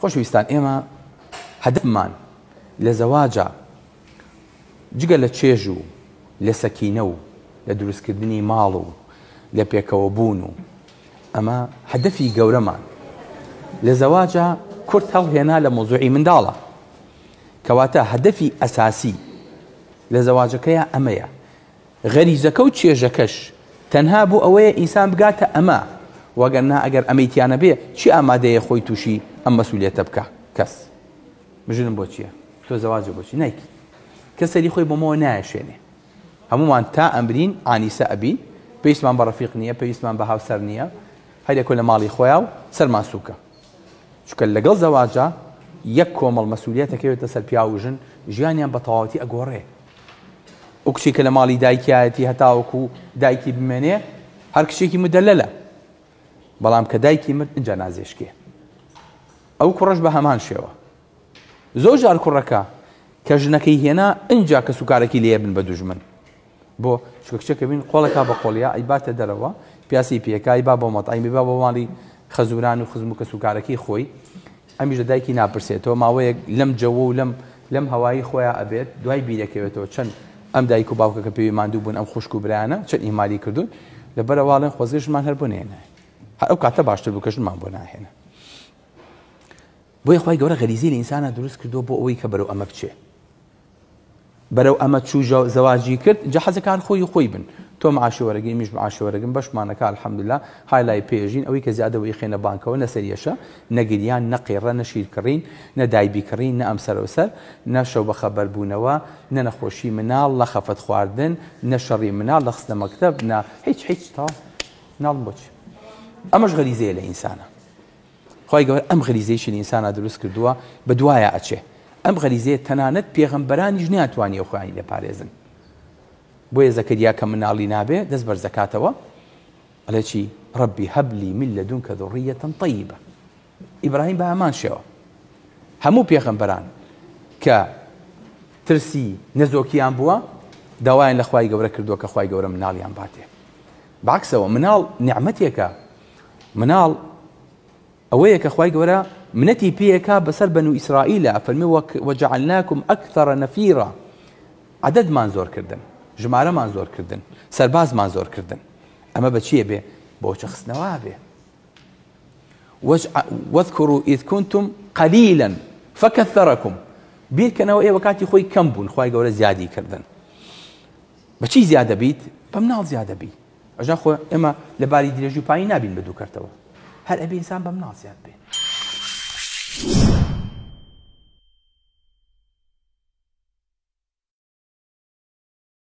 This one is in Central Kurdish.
خۆشەویستان ئێمە هەدەفمان لە زەواجا جگە لە چێژ و لە سەکینە و لە دروستکردنی ماڵ و لە پێکەوە بوون و ئەمە هەدەفی گەورەمان لە زەواجا کورت هەڵهێنا لە مۆزوعی منداڵە کەواتە هەدەفی ئەساسی لە زەواجەکەیە ئەمەیە غەریزەکە و چێژەکەش تەنها بۆ ئەوەیە ئینسان بگاتە ئەمە، وەگەرنا ئەگەر ئەمەی تیا نەبێ کێ ئامادەیە خۆی تووشی ئەم مەسولیەتە بکا؟ کەس. مژنم بۆ چیە؟ تۆ زەواجە بۆ چی؟ نایکی. کەس سەری خۆی بۆمەوە نایەشێنێ. هەموومان تا ئەمرین ئانیسە ئەبین، پێویستمان بە ڕەفیق نییە، پێویستمان بە هاوسەر نییە، هەر یەکەو لە ماڵی خۆیا و سەرمان سووکە. چونکە لەگەڵ زەواجا یەک کۆمەڵ مەسولیەت ئەکەوێتە سەر پیاو و ژن، ژیانیان بە تەواوەتی ئەگۆڕێ. ئەو کچەی کە لە ماڵی دایکیایەتی هەتاوەکو دایکی بمێنێ هەر کچێکی مدەلەلە بەڵام کە دایکی مرد ئینجا نازێشکێ ئەو کوڕەش بە هەمان شێوە زۆر جار کوڕەکە کە ژنەکەی هێنا ئینجا کە سوکارەکی لێ بن بە دوژمن بۆ چونکە کچەکە بین قۆڵەکە بە قۆڵیا ئەیباتە دەرەوە پیاسی پێکای با بۆ مەتعیمی با بۆ ماڵی خەزوران و خزم و کەسوکارەکەی خۆی ئەمیش لە دایکی ناپرسێتەوە ماوەیەک لەم جەوە و لەم لەم هەوایی خۆیا ئەبێت دوای بیرەکەوێتەوە چەند ئەم دایک و باوکە کە پێوی ماندوو بوون ئەم خوشک و برایانە چەند ئیهمالی کردوون لەبەرئەوە ئەڵێن خۆزگە ژنمان هەر بۆ نەهێنایە هەر ئەو کاتە باشتر بوو کە ژنمان بۆ ناهێنا بۆیە خوای گەورە غەریزەی لە ئینسانا دروست کردووە بۆ ئەوەی کە بەرەو ئەمە بچێ بەرەو ئەمە چوو زەواجی کرد جا حەزەکان خۆی و خۆی بن تۆ معاشی وەرەگری میش معاشی وەرەگرم بەشمانەکە الحمدلله های لای پێژین ئەوەی کە زیادە وی خێنە بانکەوە نە سەریەشە نە گریان نە قیڕە نە شیر کڕین نە دایبی کڕین نە ئەم سەرەوسەر نە شەو بەخەبەر بوونەوە نە نەخۆشی مناڵ نە خەفەت خواردن نە شەڕی مناڵ نە خستنە مەکتەب نە هیچ هیچ تەواو مناڵم بۆچی ئەمەش غەریزەیە لە ئینسانە خوای گەورە ئەم غەریزەیشی لە ئینسانا دروست کردووە بە دوایا ئەچێ ئەم غەریزەیە تەنانەت پێغەمبەرانیش نەیانتوانیوە خۆیانی لێ پارێزن بۆیە زەکەریا کە مناڵی نابێ دەست بەرز دەکاتەوە ئەڵێ چی ربی هب لی من لدنک ذریە طیبە ئیبراهیم بە هەمان شێوە هەموو پێغەمبەران کە ترسی نەزۆکیان بووە داوایان لە خوای گەورە کردووە کە خوای گەورە مناڵیان باتێ بەعکسەوە مناڵ نیعمەتێکە مناڵ ئەوەیە کە خوای گەورە منەتی پێکا بەسەر بەنو ئیسرائیلە ئەفەرمێ وجعلناکم اکثر نفیرا عەدەدمان زۆر کردن ژمارەمان زۆر کردن سەربازمان زۆر کردن ئەمە بە چییە بێ بۆ چە خستنەوە بێ واذكروا إذ كنتم قليلا فكثركم بیرکەنەوە ئێوە کاتی خۆی کەم بوون خوای گەورە زیادی کردن بەچی زیادە بیت بە مناڵ زیادە بی ئەژا خۆ ئێمە لە باری درێژی و پانی نابین بە دووکەرتەوە هەر ئەبێ ئینسان بە مناڵ زیاد بێ.